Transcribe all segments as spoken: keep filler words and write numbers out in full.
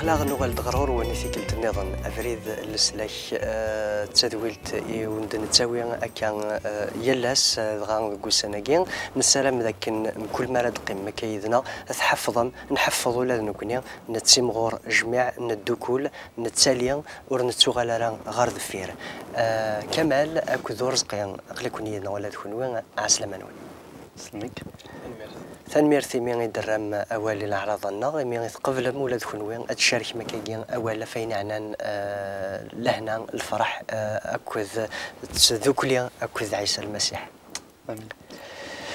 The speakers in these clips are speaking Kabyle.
La nuɣal-d ɣer ɣur-wen i tikkelt nniḍen, abrid n leslak, eh, d tadwilt i wen-d-nettawi akka, eh, yal ass, eh, dɣa deg ussan-agi. Nessaram d akken mkul mi ara d-teqqimem akka yid-neɣ, tḥeffḍem, nḥeffeḍ ula d nekkni, nettimɣur jmiɛ, neddukul, nettali, ur nettuɣal ara ɣer deffir. Eh, Kamal akked Urezqi, aql-iken yid-neɣ ula d kenwi, ɛeslama-nwen. Sellmek. Tanemmirt imi i d-terram awal i leɛraḍa-nneɣ, imi i tqeblem ula d kenwi ad tcerkem akkagi awal ɣef wayen yeɛnan, eh, lehna, lferḥ, eh, akked tdukli akked Ɛisa Lmasiḥ. Amin.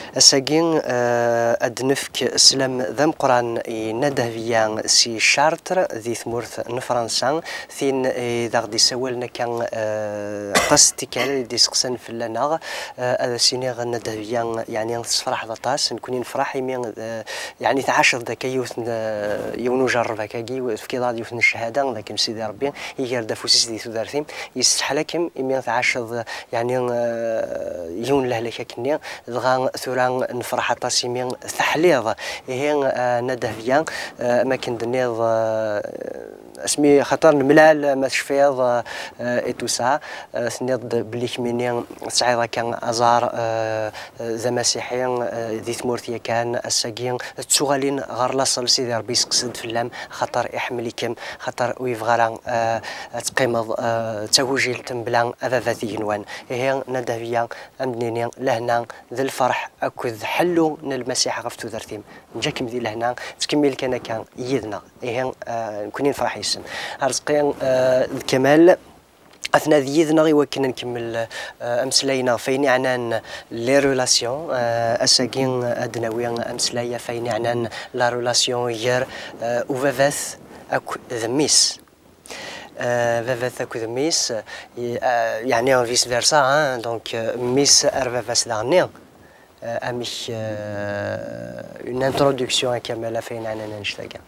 Ass-agi, eh, ad d-nefk sslam d ameqqran i Nna Dehbiya si Chartres, di tmurt n Fransa, tin i d aɣ-d-issawalen akka, eh, aṭas n tikkal i d-iseqsan fell-aneɣ. Eh, ad as-iniɣ Nna Dehbiya, yeɛni tessefraḥeḍ aṭas, nekkni nefreḥ imi, eh, yeɛni tɛaceḍ-d akka yiwet n, eh, yiwen ujerreb akkagi, tefkiḍ-aɣ-d yiwet n cchada, d akken Sidi Rebbi iger-d afus-is di tudert-im, yesseḥla-kem imi tɛaceḍ, yeɛni, eh, yiwen n lehlak akkenni, dɣa tura nefreḥ aṭas imi teḥliḍ. Ihi, eh, Nna Dehbiya, eh, am akken d-tenniḍ, eh, asmi xaṭer nemlal ma tecfiḍ, eh, et tout ça, eh, tenniḍ-d belli kemmini tesɛiḍ akka aẓar, eh, d amasiḥi, eh, di tmurt yakan, ass-agi d tuɣalin ɣer laṣel, Sidi Rebbi yesteqsa-d fell-am, xaṭer iḥemmel-ikem, xaṭer ur yebɣi ara, eh, ad teqqimeḍ, eh, d tagujilt mebla ababat igenwan. Ihi, Nna Dehbiya, ad m-d-nini lehna d lferḥ akked ḥellu n Lmasiḥ ɣef tudert-im. Neǧǧa-kem di lehna, ttkemmil kan akka yid-neɣ. Ihi, eh, nekkni nefreḥ yes-m. Arezqi, eh, d Kamal, atna d yid-neɣ i wakken ad nkemmel, eh, ameslay-nneɣ ɣef wayen yeɛnan les relations. Eh, ass-agi ad d-nawi ameslay ɣef wayen yeɛnan la relation gar, eh, ubabat akked mmi-s. Eh, baba-t akked mmi-s, eh, yeɛni vice versa, hein, donc, eh, mmi-s ar baba-s daɣenni. Eh, amek, eh, une introduction a Kamal ɣef wayen yeɛnan annect-agi?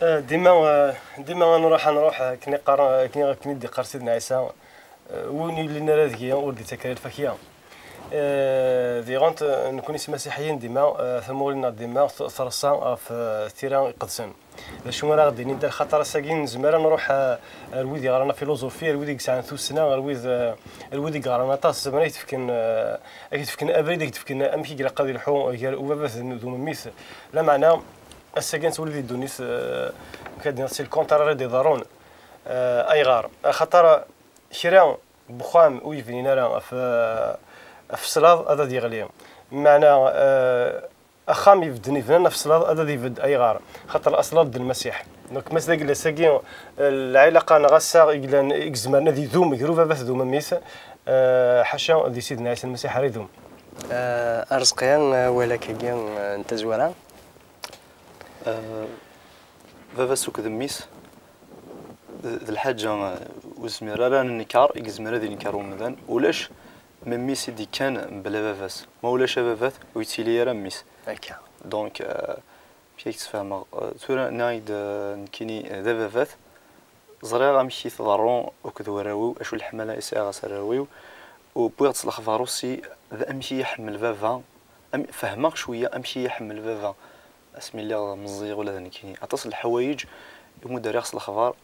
Eh, dima, eh, dima ad nruḥ, ad nruḥ, eh, akken iqqar, eh, akken, akken i d-iqqar Sidna Ɛisa, eh, win ur yellin ara deg-i, ur d-ittak ara lfakya. Eh, diɣen, eh, nekkni s imasiḥiyen dima, eh, tamuɣli-nneɣ dima t-, treṣṣa ɣef, eh, tira iqedsen. D acu ara ɣ-d-inin da? Lxaṭer ass-agi nezmer ad nruḥ, eh, ar wid yeɣran afiluẓufi, ar wid i yesɛan tussna, ar wid, eh, ar wid i yeɣran aṭas, zemren ad k-d-fken, eh, ad k-d-fken abrid, ad k-d-fken amek i ilaq ad ilḥu gar ubabat d, d umemmit. Lameɛna, ass-agi nettwali di ddunit, eh, amek ad d-iniɣ, c'est le contraire i d-iḍerrun. Eh, ayɣer? Axaṭer kra n wexxam ur yebnin ara ɣef, ɣef ṣṣlaḍ ad, ad yeɣli. Meɛna, eh, axxam ibedden, ibnan ɣef ṣṣlaḍ ad, ad ibedd. Ayɣer? Xaṭer laṣel d Lmasiḥ. Donc, ma s d agla-agi, eh, lɛilaqa neɣ assaɣ i yellan, i izemren ad idum gar ubabat d umemmit, eh, ḥaca di Sidna Ɛisa Lmasiḥ ara idum. Eh, Arezqi, eh, awal akkagi, eh, n tazwara. Eh, baba-s akked mmi-s, d, d lḥaǧa, eh, ur nezmir ara ad nenker, i yezmer ad yenker umdan. Ulac memmi-s i d-ikkan mebla baba-s. Ma ulac a baba-t, ur yettili ara mmi-s. Akka. Donc, eh, amek ay k-ssfehmeɣ? Eh, tura nniɣ-ak-d, eh, nekkini, eh, d ababat. Ẓriɣ amek i tḍerru akked warraw-iw, acu leḥmala i sɛiɣ ɣer warraw-iw. U wwiɣ-d s lexbar aussi d amek i yi-iḥemmel baba. Am-, fehmeɣ cwiya amek i yi-iḥemmel baba. Asmi lliɣ meẓẓiyeɣ ula d nekkini. Aṭas n leḥwayeǧ i mu d-rriɣ s lexbar,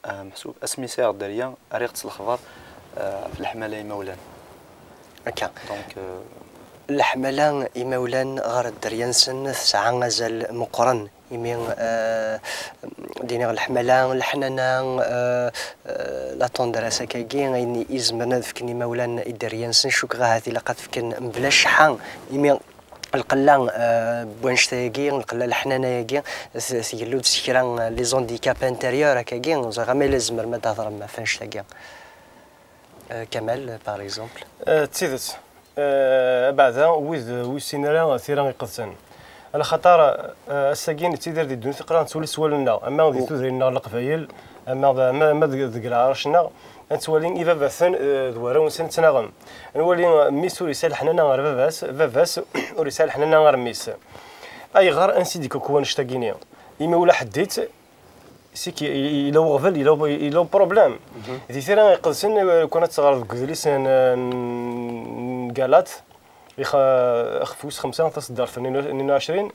eh, meḥsub asmi sɛiɣ dderya, rriɣ-d s lexbar, eh, ɣef leḥmala imawlan. Akka. Donc, eh, leḥmala imawlan ɣer dderya-nsen tesɛa azal meqqren. Imi, eh, d-iniɣ leḥmala, leḥnana, eh, eh, la tendresse, akkagi, ayen i izemren ad fken imawlan i dderya-nsen, cukkeɣ ahat ilaq ad fken mebla cceḥḥa, imi lqella, eh, n wannect-agi, lqella leḥnana-agi, t-, tgellu-d s kra, eh, les handicaps intérieurs, akkagi, ẓriɣ ama yella tzemrem ad d-thedrem ɣef annect-agi. Eh, Kamal, par exemple. Eh, d tidet. Eh, abeɛda, wid ur yessin ara tira iqedsen. Alaxaṭer, eh, ass-agi nettidir di ddunit, aql-aɣ nettwali s wallen-nneɣ, ama di tudrin-nneɣ n Leqbayel, ama d, ama, ama deg, deg leɛrac-nneɣ, ad nettwali ibabaten, eh, d warraw-nsen ttnaɣen. Ad nwali, eh, mmi-s ur yesɛi leḥnana ɣer baba-s, baba-s ur yesɛi leḥnana ɣer mmi-s. Ayɣer? Ansi d-ikukku wannect-agi-ni? Imi ula ḥedd-itt, c'est que yella uɣbel, yella, yella uproblème. Di tira iqedsen, eh, kun ad teɣreḍ deg udlis n, n Galat, ix-, ixef wis xemsa, taseddart n tnin u ɛecrin,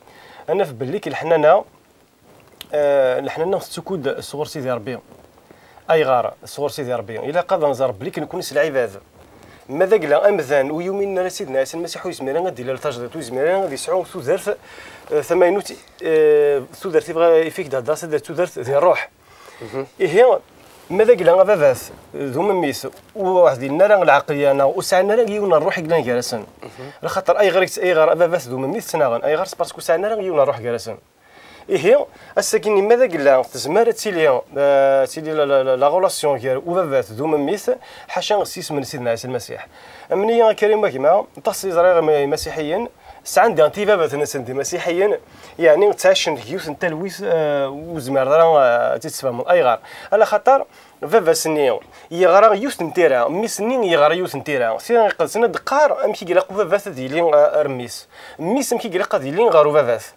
ad naf belli k-, leḥnana, Eh, leḥnana tettukud sɣur Sidi Ṛebbi. Ayɣer sɣur Sidi Ṛebbi? Ilaq ad nẓer belli nekkni s lɛibad. Ma d agla amdan ur yuminen ara Sidna Ɛisa Lmasiḥ, ur yezmir ara ad d-ilal tajdiṭ, ur yezmir ara ad yesɛu tudert, eh, tamaynut, eh, tudert i bɣa, i fik d-hedder, d tudert di ṛṛuḥ. Ihi, ma d agla ababat d umemmit, ur ɛdilen ara lɛeqliya neɣ ur sɛan ara yiwen n ṛṛuḥ i yellan gar-asen. Lxaṭer ayɣer i tt-, ayɣer ababat d umemmit ttnaɣen? Ayɣer? C'est parce que ur sɛan ara yiwen n ṛṛuḥ gar-asen. Ihi, ass-agi-nni ma d agla tezmer ad tili, eh, ad tili la, la, la, la relation gar ubabat d umemmit, ḥaca s yisem n Sidna Ɛisa Lmasiḥ. Amen-iyi a Karim a gma, aṭas i ẓriɣ im-, imasiḥiyen, sɛan diɣen tibabat-nsen d imasiḥiyen, yeɛni ttɛicen deg yiwet n talwit, eh, ur zmireḍ ara, eh, ad tt-id-tesfehmeḍ. Ayɣer? Ala xaṭer baba-s-nni yeɣra yiwet n tira, mmi-s-nni yeɣra yiwet n tira. Tira iqedsen ad d-teqqar amek i ilaq ubabat ad yili, eh, ar mmi-s. Mmi-s amek i ilaq ad yili ɣer ubabat.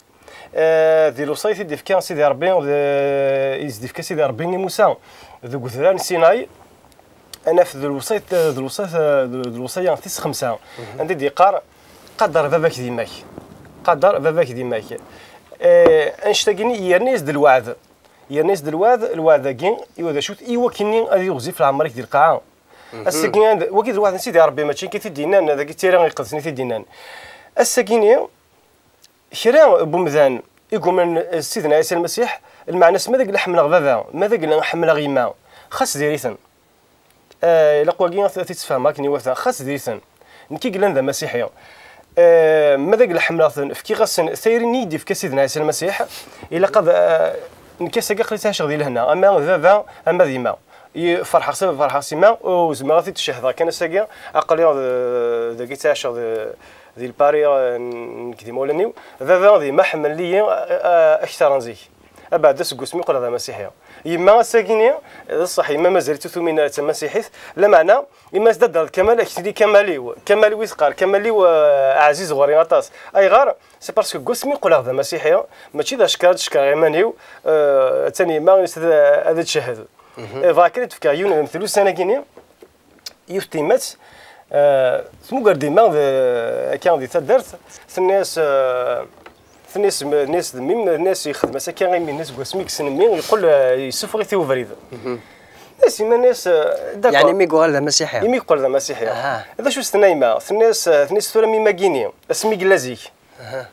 Eh, di lewṣayat i d-ifka Sidi Ṛebbi, d-, i s-d-ifka Sidi Ṛebbi i Musa deg udrar n Sinay, ad naf d lewṣayat, d lewṣayat, d lewṣaya tis xemsa, anda i d-yeqqar: "Qader baba-k d yemma-k." Qader baba-k d yemma-k. Eh, annect-agi-nni yerna-yas-d lweɛd. Yerna-yas-d lweɛd, lweɛd-agi, iwa d acu-t? I wakken-nni ad yiɣzif leɛmer-ik di lqaɛa. Ass-agi, wagi d lweɛd n Sidi Ṛebbi, mačči akka i t-id-yennan, dagi d tira iqedsen i t-id-yennan. Ass-agi-nni, kra n wemdan i yumnen s Sidna Ɛisa Lmasiḥ, lmeɛna-s ma d agla ḥemmleɣ baba, ma d agla ḥemmleɣ yemma, xas diri-ten. Eh, ilaq wagi ad t-, ad t-id-sfehmeɣ akken iwata, xas diri-ten. Nekk i yellan d amasiḥi. Eh, ma d agla ḥemmleɣ-ten, fkiɣ-asen tayri-nni i d-ifka Sidna Ɛisa Lmasiḥ, ilaq ad, eh, nekk ass-agi aql-i ttɛiceɣ di lehna, ama d baba, ama d yemma. I-, ferḥeɣ s baba, ferḥeɣ s yemma, ur zmireɣ ad t-id-cehdeɣ kan ass-agi, aql-i d-, dagi ttɛiceɣ d-, di Lpari, eh, nekk d imawlan-iw. Baba d yemma ḥemmlen-iyi, eh, eh, akteṛ n zik. Abeɛda seg wasmi qqleɣ d amasiḥi. Yemma ass-agi-nni, d ṣṣeḥ, yemma mazal-itt ur tumin ara d tamasiḥit, lameɛna, yemma-s d adder d Kamal, ad k-tili Kamal-iw, Kamal-iw i teqqar, Kamal-iw, eh, ɛziz ɣur-i aṭas. Ayɣer? C'est parce que seg wasmi qqleɣ d amasiḥi, mačči d acekkeṛ ad cekkreɣ iman-iw, eh, attan yemma, ad, ad tcehhed. Eh, bɣiɣ kan ad d-fkeɣ yiwen n umtel ussan-agi-nni, yiwet n tyemmat, eh, tmuger-d yemma d, akka di taddart, tenna-yas, eh, tenna-yas, tenna-yas d mmi-m, tenna-yas yexdem-as akka imi-nni seg wasmi i yessen mmi, yeqqel, eh, yessufeɣ-it i ubrid. Tenna-yas yemma-nni-yas, eh, d'accord. Yeɛni mi yuɣal d amasiḥi? Imi yeqqel d amasiḥi. Aha. D acu s-tenna yemma? Tenna-yas, eh, tenna-yas tura mi magini, asmi yella zik. Aha.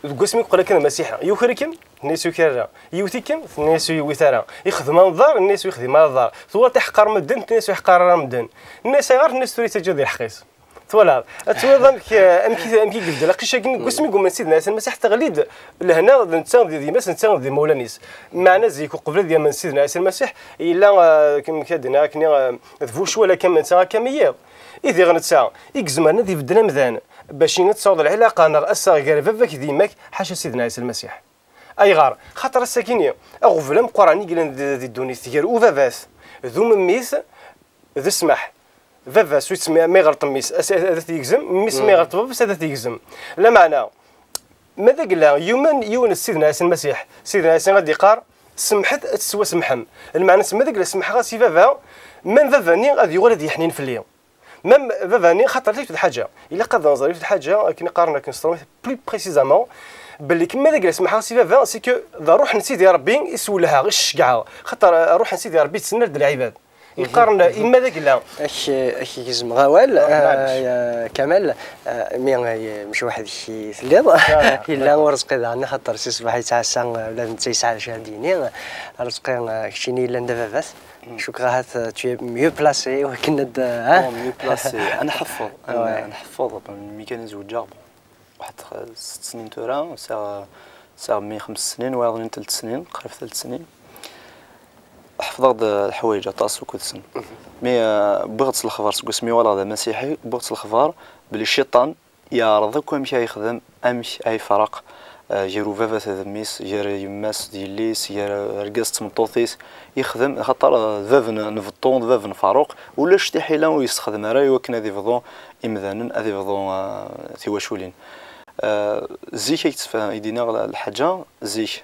Deg wasmi yeqqel akka d amasiḥi, yuker-ikem? Tenna-yas yuker ara. Yewwet-ikem? Tenna-yas ur yewwit ara. Ixdem anḍar? Tenna-yas ur yexdim ara anḍar. Tuɣal teḥqer medden? Tenna-yas ur yeḥqar ara medden. Tenna-yas ayɣer? Tenna-yas tura yettaǧǧa di lḥeqq-is. Twalaḍ? Ad twaliḍ amek, amek, amek i ibeddel aqcic-agi deg wasmi i yumen Sidna Ɛisa Lmasiḥ, teɣli-d lehna d netta d yemma-s, netta d imawlan-is. Meɛna zik uqbel ad yamen Sidna Ɛisa Lmasiḥ, yella, eh, amek ad d-nniɣ akkenni, eh, d bu ccwal akka am netta, akka am yiḍ. I diɣ netta i izemren ad ibeddel amdan, bac ad tesɛuḍ lɛilaqa neɣ assaɣ gar baba-k d yemma-k, ḥaca Sidna Ɛisa Lmasiḥ. Ayɣer? Xaṭer ass-agi-nni, aɣbel ameqqran i yellan di, di ddunit, gar ubabat d umemmit d ssmaḥ. Baba-s ur yettmi-, ma iɣelṭ mmi-s, as-, ad t-yegzem, mmi-s ma iɣelṭ baba-s, ad t-yegzem. Lameɛna, ma d agla yumen yiwen s Sidna Ɛisa Lmasiḥ, Sidna Ɛisa ad d-iqqar: "Semḥet, ad tettwasemḥem." Lmeɛna-s, ma d agla semḥeɣ-as i baba, ma baba-nni ad yuɣal ad yeḥnin fell-i. Même baba-nni, xaṭer yiwet n lḥaǧa, ilaq ad nẓer yiwet n lḥaǧa, akken i qqaren akken s tṛumit, plus précisément, belli ma d agla semḥeɣ-as i baba, c'est que d ṛṛuḥ n Sidi Ṛebbi i s-wellheɣ, i s-ceggɛeɣ. Xaṭer ṛṛuḥ n Sidi Ṛebbi yettsenna-d lɛibad. Yeqqaren ima d agla. Ak-, ak-gezmeɣ awal, ah, eh, Kamal, eh, mi, eh, mec weḥd-k i telliḍ. Ah, yella Urezqi daɣen, axaṭer si ṣṣbeḥ yettɛassa, eh, ula d netta yesɛa d acu ad d-yini. Urezqi, eh, keččini yellan d ababat. Cukkeɣ ahat, eh, tu es mieux placé i wakken ad, eh, hein? Bon, mieux placé. Ad nḥeffeḍ, ad, ouais, ad nḥeffeḍ, mi kan i zewǧeɣ, bon, waḥed x-, sett snin tura, sɛiɣ, sɛiɣ mmi xems snin, wayeḍ-nni telt snin, qrib telt snin. Ḥefḍeɣ-d, eh, leḥwayeǧ aṭas ukud-sen. Mi, eh, wwiɣ-d s lexbar seg wasmi walaɣ d amasiḥi, wwiɣ-d s lexbar belli cciṭan yeɛreḍ akk amek ay yexdem, amek ay yefreq, eh, gar ubabat d mmi-s, gar yemma-s d yelli-s, gar argaz d tmeṭṭut-is. Yexdem, axaṭer, eh, d bab n, n beṭṭu, d bab n faruq, ulac tiḥila ur yessexdem ara i wakken ad ibḍu imdanen, ad ibḍu, eh, tiwaculin. Eh, zik ay yettfa-, i d-iniɣ l-, lḥaǧa, zik,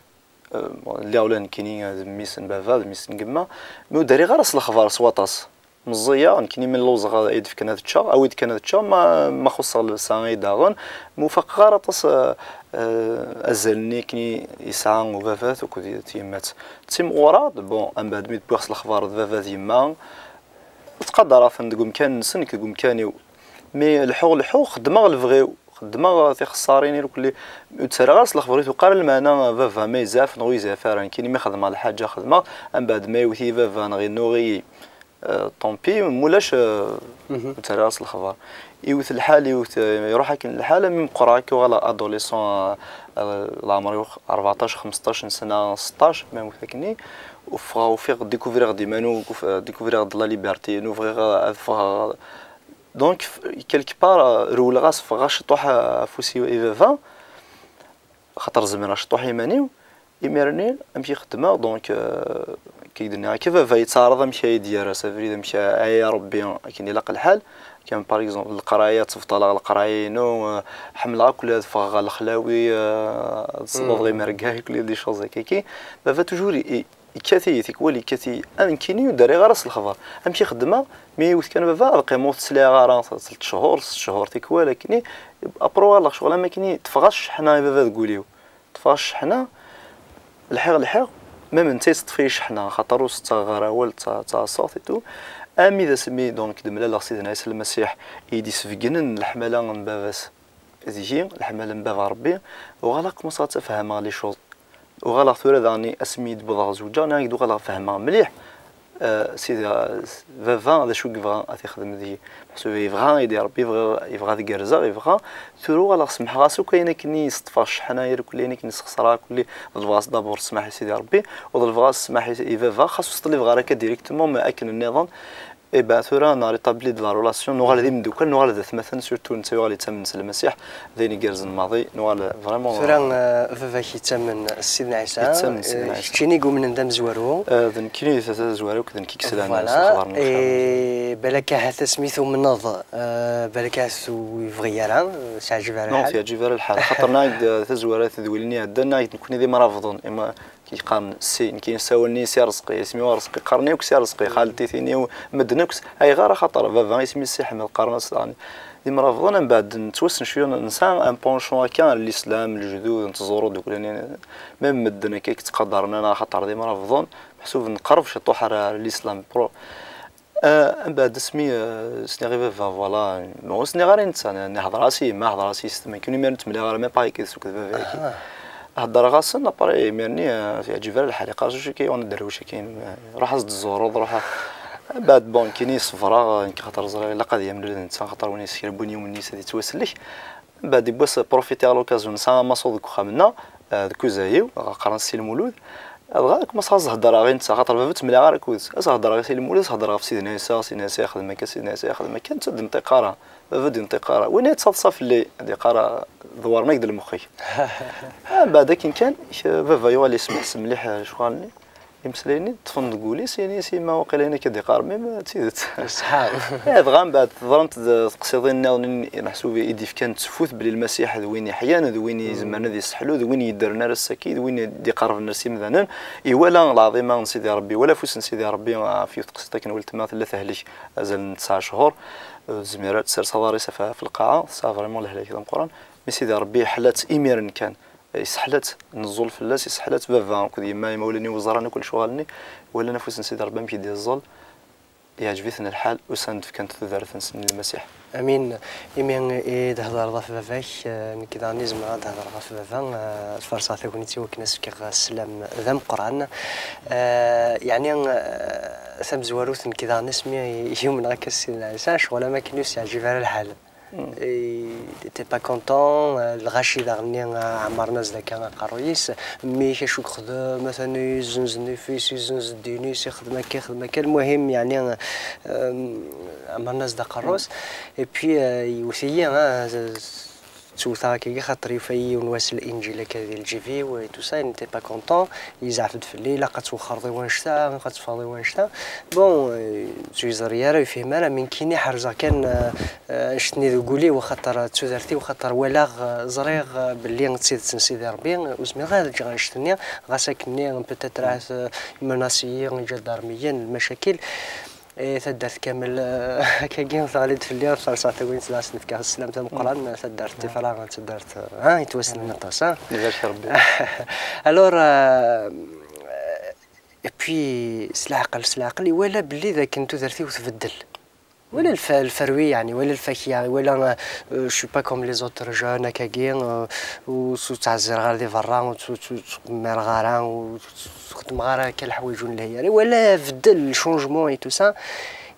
eh, lliɣ ula nekkini, eh, d mmi-s n baba, d mmi-s n yemma, mi ur d-rriɣ ara s lexbar s waṭas. Meẓẓiyeɣ, nekkini mi lluẓeɣ ay d-fkan ad ččeɣ, awi-d kan ad ččeɣ, ma, ma xuṣṣeɣ llebsa ay daɣen, ma ur faqeɣ ara aṭas, eh, eh, azal-nni akken i yesɛa ubabat akked tyemmat. Ttimɣureɣ-d, bon, mbeɛd mi d-wwiɣ s lexbar d baba d yemma, ttqadareɣ-ten deg umkan-nsen, nekk deg umkan-iw. Mi leḥḥuɣ, leḥḥuɣ, xeddmeɣ lebɣi-w, xeddmeɣ tixeṣṣarin irkelli. Ur ttarraɣ ara s lexbar, ur tuqar lmeɛna baba ma yezɛef neɣ ur yezɛef ara. Nekkini mi xedmeɣ lḥaǧa, xedmeɣ, mbeɛd ma yewwet-iyi baba neɣ yennuɣ-iyi, eh, tant pis, mulac, eh, ur ttarraɣ ara s lexbar. Iwet lḥal, iwet, eh, iruḥ akken lḥal, mi meqqreɣ akka uɣaleɣ adolescent, eh, eh, leɛmer-iw rbeɛṭac, xemseṭṭac n sna, seṭṭac, ma iwet akkenni, u ffɣeɣ, ufiɣ, découvriɣ-d iman-iw, uf-, découvriɣ-d la liberté, nu bɣiɣ ad ffɣeɣ. Donc, f-, quelque part, euh, rewleɣ-as, ffɣeɣ ciṭuḥ, euh, afus i, i baba, xaṭer zemreɣ ciṭuḥ iman-iw. Imir-nni, amek i xeddmeɣ, donc, euh, kif i d-nniɣ, akka baba yettɛaraḍ amek ay d-yerr s abrid, amek, ay a Rebbi, akken ilaq lḥal. Kan, par exemple, leqraya, ttebṭaleɣ leqraya-inu, euh, ḥemmleɣ akk ad ffɣeɣ ɣer lexlawi, euh, ad ṣebbeḍ imerga, akk des choses akkaki. Baba toujours i, i, yekkat-iyi tikwal, yekkat-iyi. Am nekkini ur d-rriɣ ara s lexbar. Amek i xeddmeɣ? Mi iwet kan baba, ad qqimeɣ ur tt-sliɣeɣ ara, tlata cchur, sett cchur tikwal, akkenni. Après uɣaleɣ ccɣel am akkenni, teffeɣ-as cceḥna i baba deg wul-iw. Teffeɣ-as cceḥna, lḥiɣ, lḥiɣ, même netta yettṭṭef-iyi cceḥna, xaṭer ur s-ttaɣeɣ ara awal, tta-, ttaɛṣaɣ et tout. Armi d asmi, donc, d-mlaleɣ Sidna Ɛisa Lmasiḥ, i yi-d-isbeggnen leḥmala n baba-s deg-i, leḥmala n baba Rebbi, uɣaleɣ commenceɣ ad tafhameɣ les choses. Uɣaleɣ tura daɣen asmi i d-wwḍeɣ zewǧeɣ, nniɣ-ak-d uɣaleɣ fehmeɣ mliḥ, eh, sidi, eh, baba d acu i yebɣa ad t-ixdem deg-i. Meḥsub yebɣa i d-irebbi, yebɣa, yebɣa ad gerrzeɣ, yebɣa. Tura uɣaleɣ semḥeɣ-as akk ayen akken i sṭṭfeɣ cceḥna, irkelli ayen akken i sxeṣreɣ, kulli ḍelbeɣ-as d'abord ssmaḥ i Sidi Rebbi, u ḍelbeɣ-as ssmaḥ i, i baba, xas ur s-ṭlibeɣ ara akka directement, mais akken nniḍen, Eh ben, tura, on a rétabli de la relation, nuɣal d imeddukal, nuɣal d atmaten, surtout netta yuɣal yettamen s Lmasiḥ, d ayen igerrzen maḍi, nuɣal vraiment. Tura, eh, baba-k yettamen s Sidna Ɛisa, yettamen s Sidna eh, Ɛisa. Keččini i yumnen d amezwaru. Eh, d nekkini d tazwara, akked nekk i yeslan s lexbar-nni. Voilà. Eh, balak ahat asmi tumneḍ, eh, balak ahat ur yebɣi ara, eh, ur s-yeɛǧib ara lḥal. Non, ur s-yeɛǧib ara lḥal. Xaṭer nniɣ-ak-d, eh, tazwara, tedwilin iɛeddan, nniɣ-ak-d nekkini d imrafḍen. Ima, Ki qqaren si, nekk yessawalen-iyi si Arezqi, isem-iw Arezqi, qqaren-iyi akk si Arezqi, xalti-tin-iw, medden akk s-, ayɣer? Axaṭer baba isem-is Si Ḥmed, qqaren-as daɣen. D imrafḍen, mbeɛd nettwassen cwiya, nesɛa un penchant akka ar l'islam, lejdud, nettẓuru deg wulawen, même medden akka i yettqadaren-aneɣ axaṭer d imrafḍen, meḥsub nqerreb ciṭuḥ ar, ar l'islam. Pro-, Ah, mbeɛd asmi, ah, sliɣ i baba, voilà, ur sliɣ ara i netta, nehḍer-as i yemma, hedṛeɣ-as i yessetma, nekkini imir ur ttemlileɣ ara, même pas akked, akked baba-agi. Aha. Heddreɣ-asen, après, imir-nni, ah, ur t-yeɛǧib ara lḥal, yeqqar-as: "Acu akka, ur d-rrew acu akka." Ruḥ ad s-d-tẓureḍ, ruḥ a-, mbeɛd, bon, nekkini ṣebreɣ, nekk xaṭer ẓriɣ ilaq ad yamel ula d netta, xaṭer win yessekrebun yiwen-nni ad yettwasellek. Mbeɛd yiwwas, profiter l'occasion, nesɛa amaṣu deg uxxam-nneɣ, eh, deg uzay-iw, qqaren-as Si Lmulud. Dɣa commenceɣ ad s-heddreɣ i netta, xaṭer baba ur ttemlileɣ ara akked-s. Ad s-heddreɣ i Si Lmulud, ad s-heddreɣ ɣef Sidna Ɛisa, Sidna Ɛisa yexdem akka, Sidna Ɛisa yexdem akka, netta ur d-yenṭiq ara. Baba ur d-yenṭiq ara. Win yettaḍsa fell-i, ad yeqqar, dewwren-ak-d lmux-ik. Ah, mbeɛd akken kan, k-, baba yuɣal yesmeḥs mliḥ, eh, lecɣal-nni. Imeslayen-nni ṭṭfen deg wul-is, yenna-yas i yemma, waqila ayen akka d-iqqar, même d tidet. Ṣṣeḥa. Eh, dɣa mbeɛd teḍra-d teqsiḍin nniḍen, meḥsub i d-ifkan ttefut belli Lmasiḥ d win iḥyan, d win izemren ad isseḥlu, d win yeddren ar ass-agi, d win i d-iqerrben ar s imdanen. Iwala lɛaḍima n Sidi Ṛebbi, iwala afus n Sidi Ṛebbi, ɣef yiwet teqsiḍt akken weltma tella tehlek azal n tesɛa cchur, ur tezmir ad tsers aḍar-is ɣef, ɣef lqaɛa, tesɛa vraiment lehlak d ameqqran. Mi Sidi Ṛebbi iḥla-tt imiren kan. Iseḥla-tt, neẓẓul fell-as, iseḥla-tt baba akked yemma, imawlan-iw ẓran akk lecɣal-nni, walan afus n Sidi Ṛebbi amek i d-yeẓẓel, yeɛǧeb-iten lḥal, usan-d fkan-t tudert-nsen i Lmasiḥ. Amin. Imi i d-thedreḍ ɣef baba-k, eh, nekk daɣen i zemreɣ ad d-hedreɣ ɣef baba, eh, ad farṣeɣ tagnit i wakken ad s-fkeɣ sslam d ameqqran. Eh, yeɛni, eh, tamezwarut, nekk daɣen asmi i yumneɣ akka s Sidna Ɛisa, ccɣel am akken ur s-yeɛǧib ara lḥal. Il était pas content, euh, lɣaci daɣen-nni, euh, ɛemmren-as-d akka aqerruy-is. Mmi-k acu yexdem? Atan yezzenz nnif-is, yezzenz ddin-is, ixdem akka, ixdem akka. Lmuhim, yeɛni, euh, ɛemmren-as-d aqerru-s. Et puis, euh, yewwet-iyi, ah, ttewteɣ akkagi xaṭer yufa-yi yiwen wass Linǧil akka di lǧib-iw, et tout ça, il n'était pas content. Yezɛef-d fell-i, ilaq ad twexxreḍ i wannect-a, ilaq ad teffɣeḍ i wannect-a. Bon, euh, ur yeẓri ara, ur yefhim ara, mais nekkini ḥerzeɣ kan, euh, euh, annect-nni deg wul-iw, axaṭer d tudert-iw, axaṭer walaɣ, euh, ẓriɣ, euh, belli d tidet n Sidi Ṛebbi, euh, ur zmireɣ ad ǧǧeɣ annect-nni, ɣas akkenni, euh, peut-être ahat, euh, imenasi-yi, iǧadarmiyen, lmacakil. Eh, taddart kamel, eh, akkagi teɣli-d fell-i, ɣef ferṣeɣ tagnit, dɣa s-nefka sslam tameqqran, taddart tifra, taddart, ah, yettwassnen aṭas, ah. Ibarek Rebbi. Alors, euh, et puis, s leɛqel, s leɛqel, iwala belli d akken tudert-iw tbeddel. Wala lfa-, lferwi, yeɛni, wala lfakya, wala, euh, je suis pas comme les autres jeunes, akkagi, euh, ur s-, ur ttɛezzireɣ ara di berra, ur tt-, ur tt-, ur ttqemmireɣ ara, ur tt-, ur xeddmeɣ ara akka leḥwayeǧ ur nelhi ara. Wala beddel, changement et tout ça.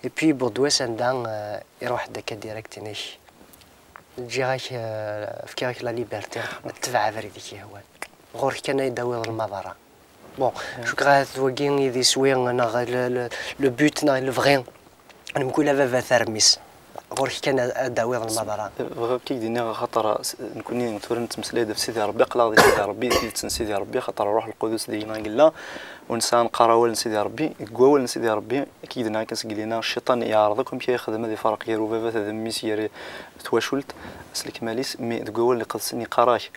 Et puis, yewweḍ-d wass anda, euh, iruḥ-d akka direct, inek. Ǧǧiɣ-ak, euh, fkiɣ-ak la liberté, tbeɛ abrid i k-yehwan. Ɣur-k kan ay d-tawiḍ lmaḍara. Bon, cukkeɣ ahat d wagi i d iswi neɣ le, le, le but neɣ lebɣi n mkul ababat ar mmi-s. Ɣur-k kan ad, ad d-tawiḍ lmaḍara. Bɣiɣ ad k-id-iniɣ, axaṭer s-, nekkni tura nettmeslay-d ɣef Sidi Ṛebbi, aql-aɣ di Sidi Ṛebbi, di tidet n Sidi Ṛebbi, axaṭer Ṛṛuḥ Lqudus deg-neɣ i yella, u nesɛa neqqar awal n Sidi Ṛebbi. Deg wawal n Sidi Ṛebbi, akken i d-nniɣ kan seg lina, cciṭan yeɛreḍ akk amek ara yexdem, ad ifarq gar ubabat d mmi-s, gar twacult s lekmal-is, mi deg wawal iqedsen yeqqar-ak,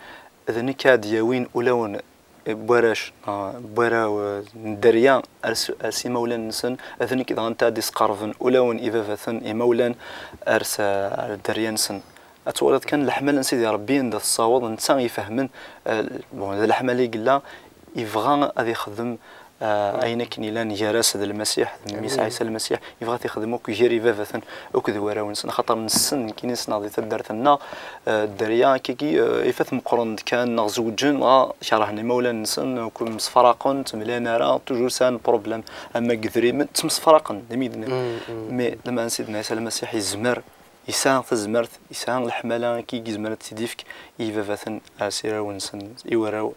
d nekk ad d-yawin ulawen n warrac, ah, n warraw, eh, n dderya ar s, ar s imawlan-nsen, d nekk daɣen ad d-isqerben ulawen ibabaten, imawlan, ar s, ar dderya-nsen. Ad twaliḍ kan leḥmala n Sidi Ṛebbi anda tessaweḍ, netta ifehmen, eh, bon, d leḥmala i yella, yebɣa ad ixdem, eh, ayen akken yellan gar-as d Lmasiḥ, d mmi-s Ɛisa Lmasiḥ, yebɣa ad t-ixdem akk gar ibabaten, akk d warraw-nsen, axaṭer nessen, nekkini ssneɣ di taddart-nneɣ, eh, dderya akkagi, eh, ifat meqqren-d kan, neɣ zewǧen, neɣ kerhen imawlan-nsen, akk msefraqen, ttemlan ara, toujours sɛan problème, ama deg idrimen, ttemsefraqen, d imidnen. Mais lameɛna Sidna Ɛisa Lmasiḥ yezmer, yesɛa tazmert, yesɛa leḥmala akkagi yezmer ad tt-id-yefk i yibabaten, ar s irraw-nsen, i warraw,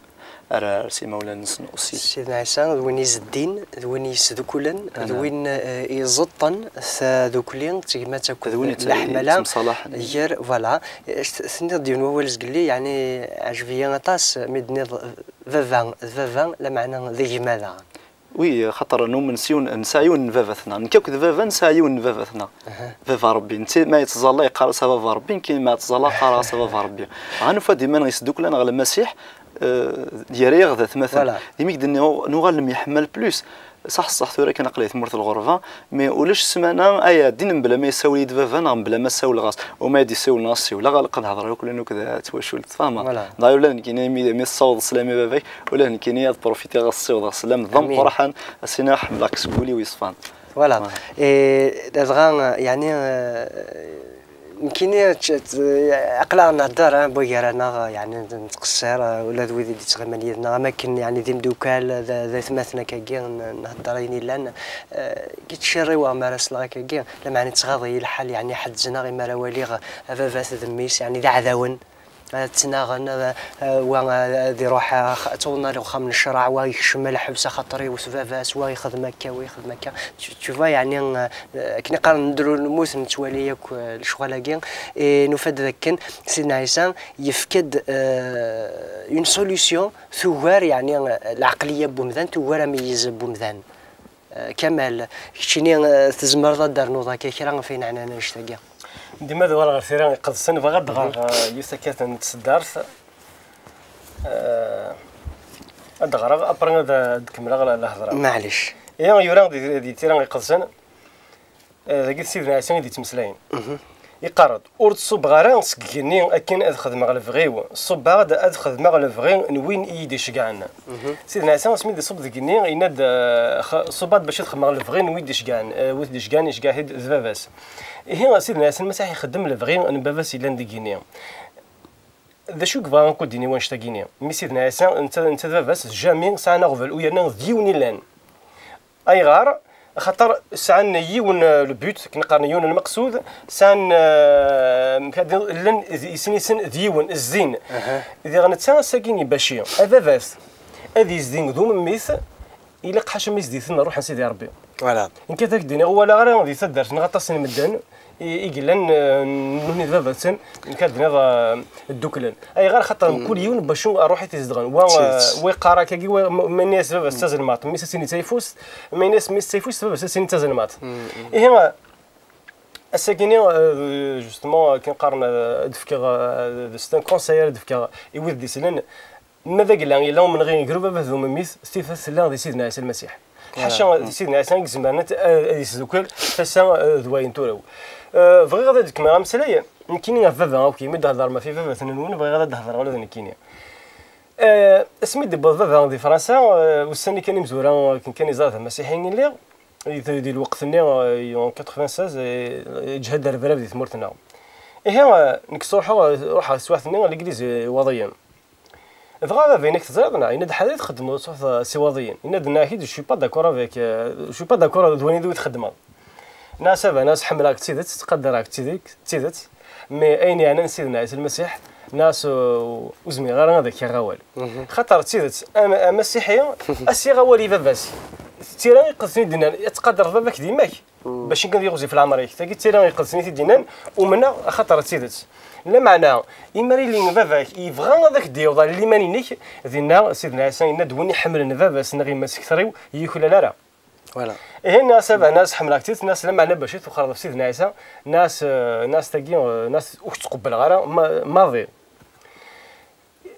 ar, ar s imawlan-nsen aussi. Sidna Ɛisa d win izeddin, d win yesdukulen, d win, eh, iẓeṭṭen tadukli, d tegmat akked leḥmala. Gar, voilà. Eh, tenniḍ-d yiwen wawal zgelli, yeɛni, ɛejb-iyi aṭas, mi d-tenniḍ, baba, d baba, lameɛna d gma daɣen. Oui, xaṭer numen s yiwen, nesɛa yiwen n baba-tneɣ. Nekk akked baba nesɛa yiwen n baba-tneɣ. Baba Ṛebbi. Netta ma yettẓalla yeqqar-as a baba Ṛebbi, nekkini ma yettẓalla qqareɣ-as a baba Ṛebbi. Dɣa nufa-d iman-nneɣ yesdukel-aneɣ Lmasiḥ, eh, yerra-yaɣ d atmaten. Voilà. D imi i k-d-nniɣ, nuɣal nemyeḥmal plus. Ṣaḥ, ṣaḥ, tura kan aql-i di tmurt n lɣerba, mais ulac ssmana ay ɛeddin mebla ma yessawel-iyi-d baba neɣ mebla ma ssawleɣ-as. U ma ad d-yessiwel neɣ ssiwleɣ, ilaq ad hedreɣ akk-, akk d twacult, tfehmeḍ? Voilà. Dɣa ula d nekkini, mi, mi tessaweḍ sslam i baba-k, ula d nekkini ad profitiɣ ad s-ssiwḍeɣ sslam d ameqqran, ad s-iniɣ ḥemmleɣ-k seg wul-iw yeṣfan. Voilà. Voilà. Et dɣa, yeɛni, eh, nekkini tt-, tt-, aql-aɣ nhedder, eh, wway gar-aneɣ, yeɛni nettqeṣṣir, eh, ula d wid i d-yettɣiman yid-neɣ, am akken, yeɛni d imdukal, d, d atmaten akkagi, n-, nhedder ayen yellan. Eh, yettcirriw-aɣ mi ara sleɣ akkagi, lameɛna yettɣaḍ-iyi lḥal, yeɛni ḥezzneɣ imi ara waliɣ ababat d mmi-s, yeɛni d aɛdawen. Ad ttnaɣen, eh, eh, wa, eh, ad iruḥ, eh, ax-, ad tawḍen ar uxxam n ccṛeɛ, wa yekcem lḥebs axaṭer iwet baba-s, wa yexdem akka, wa yexdem akka. Tu, tu vois, yeɛni, eh, akken i qqaren, nedru lmut, nettwali akk, eh, lecɣal-agi. Et nufa-d dakken Sidna Ɛisa yefka-d, eh, une solution tugar, yeɛni, eh, lɛeqliya n wemdan, tugar ameyyez n wemdan. Eh, Kamal, keččini, eh, tzemreḍ ad d-ternuḍ akka kra ɣef ayen ɛnan annect-agi? Dima d awal ɣer Tira Iqedsen, bɣiɣ ad d-ɣreɣ, eh, yiwet akka n tseddart. Eh, ad d-ɣreɣ, après ad, ad d-kemmleɣ la, la hedra. Maɛlic. Ihi, yura di, di Tira Iqedsen, eh, dagi d Sidna Ɛisa i d-yettmeslayen. Iqqar-d, ur d-ṣubbeɣ ara seg igenni akken ad xedmeɣ lebɣi-w, ṣubbeɣ-d ad xedmeɣ lebɣi n win i yi-d-iceggɛen. Sidna Ɛisa, asmi d-iṣubb deg igenni, yenna-d, eh, x-, ṣubbeɣ-d bac ad xedmeɣ lebɣi n win d-iceggɛen, eh, wi t-d-iceggɛen, iceggeɛ-t-id d baba-s. Ihi, Sidna Ɛisa Lmasiḥ ixeddem lebɣi n baba-s yellan deg igenni. D acu i yebɣa ad k-d-yini wanect-agi-ni? Mi Sidna Ɛisa, netta, netta d baba-s, jamais sɛan aɣbel, u yerna d yiwen i llan. Ayɣer? Axaṭer sɛan yiwen, eh, le but, akken qqaren, yiwen lmeqsud, sɛan, eh, llan d, isem-nsen d yiwen, zzin. Diɣ netta ass-agi ibaci, a baba-s, ad yezdi d umemmit, ilaq ḥaca ma yezditen ṛṛuḥ n Sidi Ṛebbi. Voilà. Nekk ad ak-d-iniɣ, ur walaɣ ara di taddart-nneɣ aṭas n medden, i, i yellan, eh, nutni d baba-tsen, nekk ad d-iniɣ, eh, dduklen. Ayɣer? Xaṭer mkul yiwen bacu ṛṛuḥ i t-izedɣen. Wa, eh, wa iqqar akkagi, wa, ma, ma yenna-yas baba-s d tazelmaḍt, mmi-s ad s-yini d tayeffust, ma yenna-yas mmi-s d tayeffust, baba-s ad s-yini d tazelmaḍt. Ihi, ass-agi-ni, eh, justement, akken qqaren, eh, ad d-fkeɣ, eh, c'est un conseil ara d-fkeɣ i wid d-isellen, ma d agla yella umenɣi gar ubaba d umemmit, tifat tella di Sidna Ɛisa Lmasiḥ. Ḥaca Sidna Ɛisa i izemren ad, ad yesdukel tasa, eh, d wayen turew. Eh, bɣiɣ ad d-kemmleɣ ameslay, nekkini ɣef baba akk, imi d-hedṛem ɣef baba-twen-nwen, bɣiɣ ad d-hedṛeɣ ula d nekkini. Eh, asmi d-yewweḍ baba di Fransa, eh, ussan-nni kan imezwura, akken kan yeẓra d amasiḥi i lliɣ, di, di lweqt-nni, eh, en quatre-vingt-seize, eh, yeǧhed rrebrab di tmurt-nneɣ. Ihi, eh, nekk sruḥeɣ, eh, ruḥeɣ teswiɛt-nni ɣer Legliz Iwaḍiyen. Dɣa baba, yenna-k teẓriḍ neɣ? Yenna-d ḥader i txeddmeḍ ur tṛuḥeḍ s Iwaḍiyen. Yenna-d neɣ-ak-id, je suis pas d'accord avec, euh, je suis pas d'accord d wayen i txeddmeḍ. Nniɣ-as a baba, nniɣ-as ḥemmleɣ-k d tidet, ttqadareɣ-k d tidet, d tidet, mais ayen yeɛnan Sidna Ɛisa Lmasiḥ, nniɣ-as, euh, ur zmireɣ ara ad ak-yaɣ awal. Xaṭer d tidet, am-, amasiḥi, as-yaɣ awal i baba-s. D tira iqedsen i d-nnan, ad tqadareḍ baba-k d yemma-k. Bac i kan ad yiɣzif leɛmer-ik. Tagi d tira iqedsen i t-id-yennan, umneɣ axaṭer d tidet. Lameɛna, imi ara yili baba-k yebɣa ad ak-d-yewḍ ɣer liman-inek, dinna Sidna Ɛisa yenna-d, win iḥemmlen baba-s neɣ yemma-s kter-iw, ur yi-yuklal ara. Voilà. Ihi nniɣ-as a baba, nniɣ-as ḥemmleɣ-k tidet, nniɣ-as lameɛna bac i twexxreḍ ɣef Sidna Ɛisa, nniɣ-as, eh, nniɣ-as tagi, eh, nniɣ-as ur k-ttqebbleɣ ara, ma-, maḍi.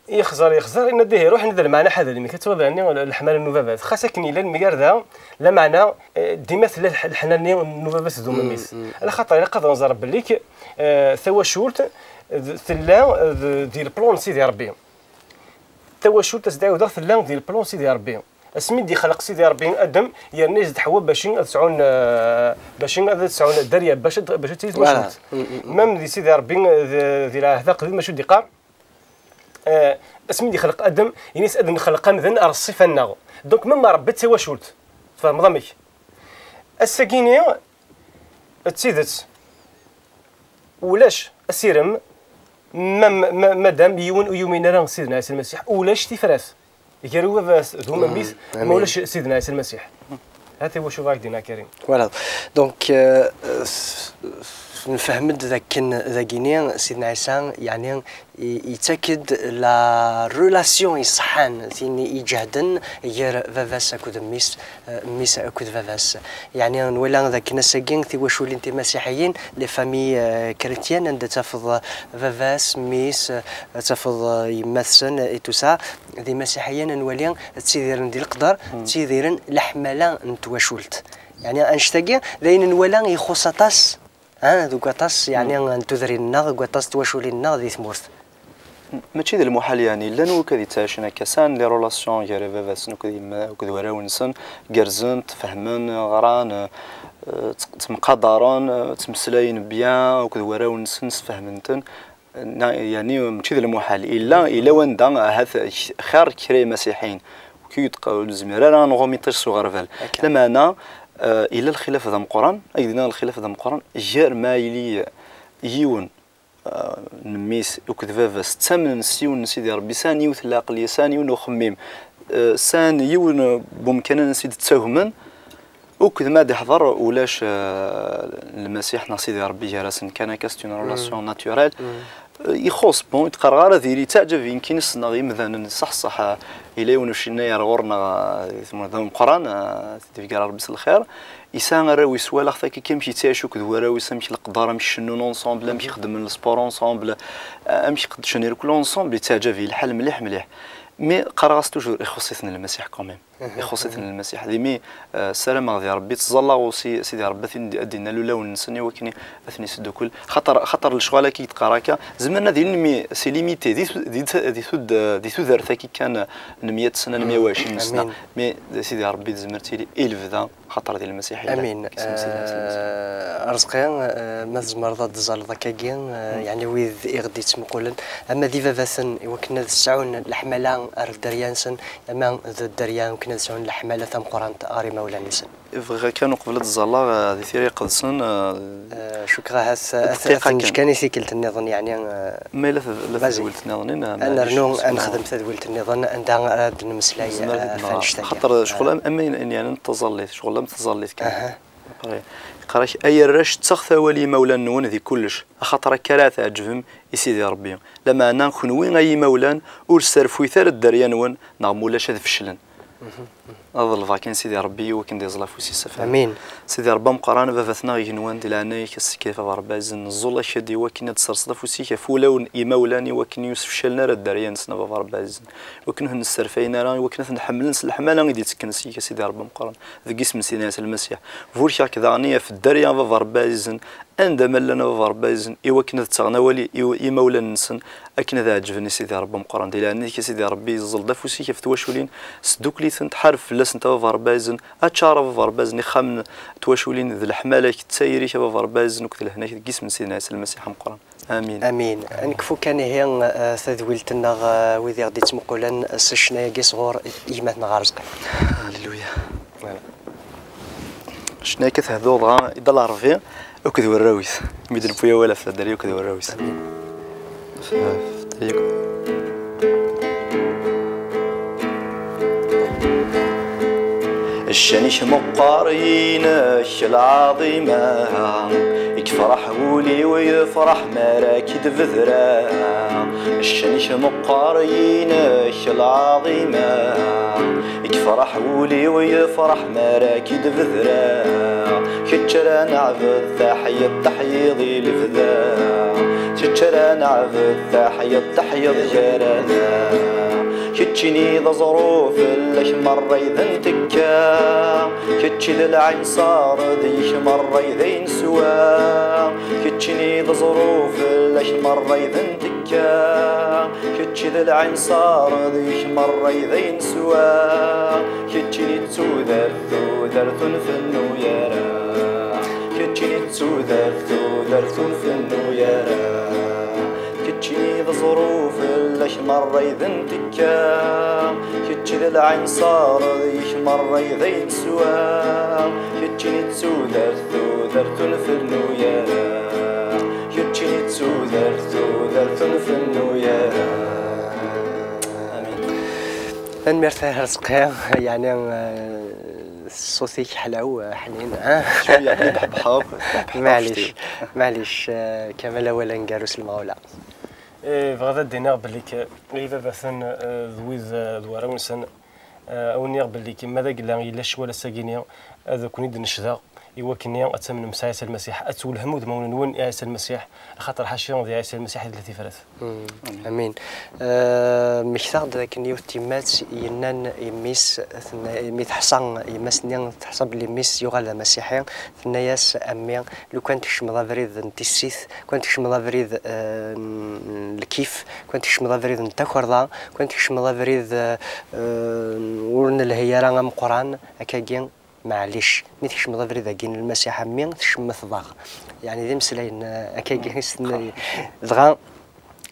Yexẓer, yexẓer, yenna-d ihi ruḥ, yenna-d lameɛna ḥader imi tettwaḍ ɛni leḥmala n ubabat. Xas akken yella lemgar da, lameɛna, eh, dima tella lḥ-, leḥnana n ubabat d umemmi-s. Ala xaṭer ilaq ad nẓer belli k-, eh, tawacult d-, tella d-, di leplan n Sidi Ṛebbi. Tawacult, as-d-ɛiwdeɣ, tella di leplan n Sidi Ṛebbi. Asmi d-ixleq Sidi Ṛebbi Adem, yerna yezdeḥ wa bac ad sɛun, eh, bac ad sɛun dderya, bac ad, bac ad tili twacult. Même di Sidi Ṛebbi, eh, di, di lɛehd aqdim, acu d-iqqar? Eh, asmi d-ixleq Adem, ini-as ad nexleq amdan ar ṣṣifa-nneɣ. Donc, même Ṛebbi d tawacult. Tfehmeḍ amek? Ass-agini, d tidet, ulac asirem, ma, ma, madam yiwen ur yumin ara Sidna Ɛisa Lmasiḥ, ulac tifrat gar ubabat d umemmi-s, ma ulac Sidna Ɛisa Lmasiḥ. Hati wacu bɣa k-d-iniɣ, Karim. Voilà. Donc, euh, s-, s-, nfehmed dakken dagini Sidna Ɛisa, yeɛni, i-, yettak-d la relation iṣeḥḥan, tin iǧehden gar baba-s akked mmi-s, eh, mmi-s akked baba-s. Yeɛni nwala dakken ass-agi tiwaculin timasiḥiyin, les familles, eh, chrétiennes, anda tafeḍ, eh, baba-s, mmi-s, eh, tafeḍ, eh, yemma-tsen, eh, et tout ça, d imasiḥiyen, nwali ttidiren di leqder, ttidiren leḥmala n twacult. Yeɛni annect-agi d ayen nwala ixuṣ aṭas, ah, deg waṭas, yeɛni, n tudrin-nneɣ, deg waṭas n twaculin-nneɣ di tmurt. Mačči d lmuḥal, yeɛni, llan wakk ad yettɛicen akka, sɛan les relations gar baba-tsen akked yemma, akked warraw-nsen, gerrzent, fehmen, ɣran, eh, tt-, ttemqadaren, eh, ttmeslayen bien akked warraw-nsen, sfehmen-ten. Na-, yeɛni, mačči d lmuḥal. Illa, illa wanda, ahat, k-, xir kra imasiḥiyen. Ur k-, ur nezmir ara ad nɣum iṭij s uɣerbal. Lameɛna, eh, illa lxilaf d ameqqran, ad k-d-iniɣ lxilaf d ameqqran, gar ma yili yiwen, eh, n mmi-s akked baba-s ttamnen s yiwen n Sidi Ṛebbi, sɛan yiwet n lɛeqliya, sɛan yiwen n uxemmim, eh, sɛan yiwen n wemkan ansi d-ttagmen, akked ma d-iḥḍer ulac, eh, Lmasiḥ neɣ Sidi Ṛebbi gar-asen, kan akka, c'est une relation naturelle. Eh, ixuṣ, bon, ur d-qqareɣ ara diri, teɛǧab-iyi nekkini ssneɣ imdanen, ṣaḥ, ṣaḥ, eh, yella yiwen ucennay ar ɣur-neɣ, eh, di tmurt d ameqqran, eh, ad t-id-ifk Ṛebbi s lxir, yesɛa arraw-is, walaɣ-t akka amek yettɛic akked warraw-is, amek leqder, amek cennun ensemble, amek xeddmen le sport ensemble, eh, amek qeddcen irkel ensemble, yettaɛǧab-iyi lḥal mliḥ, mliḥ. Mais qqareɣ-as toujours, ixuṣ-iten Lmasiḥ quand même. Ixuṣ-iten Lmasiḥ. D imi, eh, ssarameɣ di Ṛebbi, ttẓallaɣ aussi Sidi Ṛebbi ad t-in-, ad d-innal ulawen-nsen i wakken ad ten-yesdukkel. Xaṭer, xaṭer lecɣal-agi i d-qqareɣ akka, zemren ad ilin, mais c'est limité. Di tu-, di tu-, di tud-, di tudert-agi kan n meyya sna, n meyya u ɛecrin sna. Mais Sidi Ṛebbi tezmer tili i lebda, xaṭer di Lmasiḥ yella. Amin. Eh, Arezqi, eh, ma tzemreḍ ad d-tẓaleḍ akkagi, eh, yeɛni wid i ɣ-d-yettmuqulen, ama d ibabaten, i wakken ad sɛun leḥmala ar dderya-nsen, ama d dderya, i wakken ad sɛun leḥmala tameqqrant ɣer imawlan-nsen. Bɣiɣ kan uqbel ad ẓẓalleɣ, eh, di Tira Iqedsen, eh, eh, cukkeɣ ahat, eh, dqiqa kan. Ad neǧǧ kan i tikkelt nniḍen, yeɛni, eh, ma yella la tedwilt nniḍen, eh, ad nernu, ad nexdem tadwilt nniḍen, anda ara d-nemmeslay, eh, ɣef annect-agi. Xaṭer ccɣel am, am ayen, ayen yeɛnan taẓallit, ccɣel am tẓallit kan. Après, yeqqar-ak, ay arrac, ttaɣet awal i yimawlan-nwen di kullec, axaṭer akka ara tɛeǧbem i Sidi Ṛebbi. Lameɛna kenwi, ay imawlan, ur sserfuyet ara dderya-nwen, neɣ ma ulac ad feclen. Ad ḍelbeɣ kan Sidi Ṛebbi i wakken d-iẓẓel afus-is ɣef Amin. Sidi Ṛebbi ameqqran, a baba-tneɣ igenwan, di leɛnaya-k, ass-a, a baba Ṛebbi aɛzizen, neẓẓul-ak-d i wakken ad d-tesserseḍ afus-ik ɣef wulawen imawlan, i wakken ur sfecalen ara dderya-nsen, a baba Ṛebbi aɛzizen, i wakken ur ten-sserfayen ara, i wakken ad ten-ḥemmlen s leḥmala i d-ittekken seg-k, a Sidi Ṛebbi ameqqran, deg isem n Sidna Ɛisa Lmasiḥ. Burkeɣ-k daɣen ɣef dderya, a baba Ṛebbi aɛzizen, anda ma llan, a baba Ṛebbi aɛzizen, i wakken ad ttaɣen awal i, i imawlan-nsen, akken ad ɛeǧben i Sidi Ṛebbi ameqqran. Di leɛnaya-k, a Sidi Ṛebbi, ẓẓel-d afus-ik ɣef twaculin, sdukkel-itent, ḥareb fell-asent, a baba Ṛebbi aɛzizen, aččar, a baba Ṛebbi aɛzizen, ixxamen n twaculin d leḥmala-k, d tayri-k, a baba Ṛebbi aɛzizen, akked lehlak, deg isem n Sidna Ɛisa Lmasiḥ ameqqran. Amin. Amin. Ad nekfu kan ihi, eh, tadwilt-nneɣ, eh, wid i ɣ-d-ittmuqulen s ccna-agi sɣur gma-tneɣ Arezqi. Alleluya. Voilà. Ccna akka thedduḍ dɣa i Dda Lɛerbi akked warraw-is. Mi d-newwi awal ɣef dderya akked warraw-is. Amin. F-, f-, Ccan-ik meqqar, inek lɛaḍima, yefreḥ wul-iw, yefreḥ mi ara k-id-bedreɣ. Ccan-ik meqqar, inek lɛaḍima, yefreḥ wul-iw, yefreḥ mi ara k-id-bedreɣ. Kečč ara neɛbed, taḥyeḍ, taḥyeḍ i lebda. Kečč ara neɛbed, taḥyeḍ, taḥyeḍ gar-aneɣ. Keččini d aẓru fell-ak merra i d ntekka. Kečči d lɛinṣer deg-k merra i d ayen swa. Keččini d aẓru fell-ak merra i d ntekka. Kečči d lɛinṣer deg-k merra i d ayen swa. Keččini d tudert, tudert ur nfennu ara. Keččini d tudert, tudert ur nfennu ara. Keččini d aẓru fell-ak merra i d ntekka. Kečči d lɛinṣer deg-k merra i d ayen swa. Keččini d tudert, tudert ur nfennu ara. Keččini d tudert, tudert ur nfennu ara. Amin. Tanemmirt a Arezqi, yeɛni, eh, ṣṣut-ik ḥlaw, eh, ḥnin, eh? Cwiya, beḥbeḥeɣ. Maɛlic, maɛlic, eh, Kamal, awal aneggaru s lemɣawla. Eh, bɣiɣ ad d-iniɣ belli k-, ibabaten, eh, d wid, eh, d warraw-nsen, eh, ad wen-iniɣ belli k-, ma d agella yella ccwal ass-agi-ni, ad ken-id-necdeɣ, i wakken ad tamnem s Ɛisa Lmasiḥ, ad twellhem udmawen-nwen i Ɛisa Lmasiḥ, axaṭer ḥaca d Ɛisa Lmasiḥ i tella tifrat. Mm. Amin. Eh, mmektaɣ-d dakken yiwet n tyemmat yennan i mmi-s, tenna, mi teḥṣa yemma-s-nni, teḥṣa belli mmi-s yuɣal d amasiḥi, tenna-yas: "A mmi, lukan tkecmeḍ abrid n tissit, lukan tkecmeḍ abrid, eh, n lkif, lukan tkecmeḍ abrid n takerḍa, lukan tkecmeḍ abrid, eh, eh, ur nelhi ara ameqqran, akkagi, maɛlic. Mi tkecmeḍ abrid-agi n Lmasiḥ, a mmi, tcemmteḍ-aɣ." Yeɛni d imeslayen, eh, akkagi i s-tenna. Dɣa,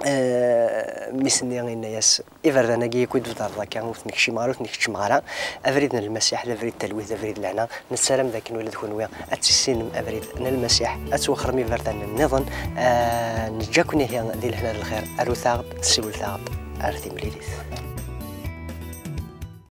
eh, mmi-s-nni yenna-yas: "Iberdan-agi yakk i d-tderreḍ akka, ur ten-kcimeɣ ara, ur ten-keččmeɣ ara. Abrid n Lmasiḥ d abrid n talwit, d abrid n lehna. Nessaram dakken ula d kunwi ad tissinem abrid n Lmasiḥ, ad twexxrem iberdan nniḍen." Eh, neǧǧa-ken ihi di lehna d lxir, arut-aɣ-d, siwlet-aɣ-d. Ar timlilit.